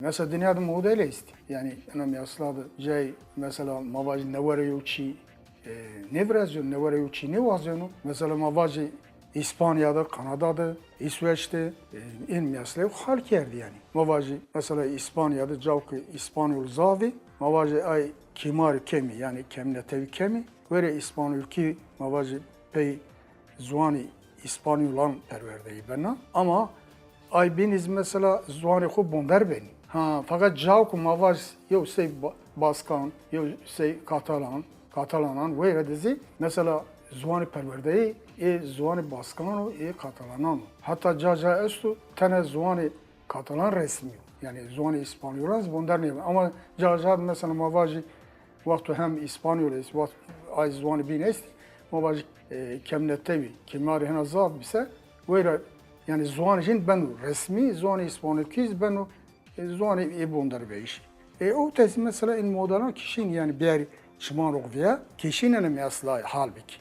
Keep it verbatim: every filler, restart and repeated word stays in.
Mesela dinya de model estî. Yanî ena mîyasla de cay mesela ma vajî newere yew çî, e, nêvirazîyeno, newere yew çî nêwazîyeno. Mesela ma vajî Îspanya de, Kanada de, Îsveç de, e, ên mîyasleyê xo hal kerdî yanî. Ma vajî mesela Îspanya de cawke Îspanyol zaf ê, ma vajî ay kîmarî kemî, yanî kemînetewî kemî. Were Îspanyolkî ma vajî pey ziwanî Îspanyolan perwerdeyî bena. Ama ay bînî zî mesela ziwanê xo bonder benî. Ha, feqet cawke ma vaj yew sey Ba-, Baskan, yew sey Katalan, Katalanan weyre de zî mesela ziwanê perwerdeyî ê ziwanê Baskan û ê Katalanan o. Heta ca ca esto tenê ziwanê Katalan resmî yo. Yanî ziwanê Îspanyolan zî bonder nêbeno. Ama ca ca de mesela ma vajî wexto hem Îspanyol est, wext ay ziwanê bîn estî, ma vajî, e, kemînetewî, kîmarî hena zaf bî se, weyra yanî ziwanê jîn beno resmî, ziwanê Îspanyolkî zî beno, e, ziwanê ê bonderbeyîşî. E, o tez mesela în modelan kişîn yanî biyarî çiman ro viya, kişînene mîyasla hal bikî.